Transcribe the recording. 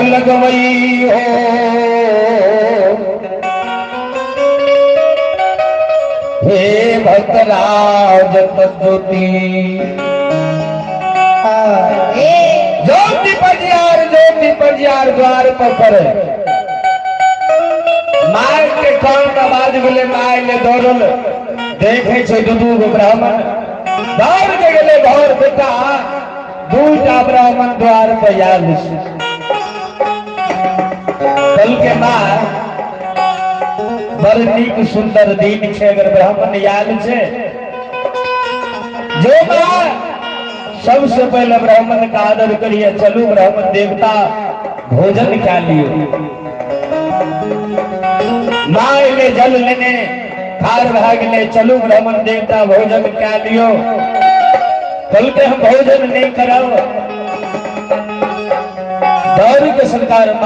लगवई हो। हे भक्तराज ज्योति ज्योति पजियार, ज्योति पजियार द्वार पर पड़े। माय के कान का आवाज गेले, my ले दौड़ल, देखे छै दू दू गो ब्राह्मण। दौड़ के गेले घर, बेटा दूटा ब्राह्मण द्वार पर आयल छै। कल के माँ, बड़ नीक सुंदर दिन छै, अगर ब्राह्मण आयल छै जो माँ सबसे पहले ब्राह्मण का आदर करिए, चलू ब्राह्मण देवता भोजन खा लियो। माँ एले जल लेने ठार भए गेलै, चलू ब्राह्मण देवता भोजन कए लियो। कहलकै हम भोजन नहीं करब। दौड़ के सरकार माँ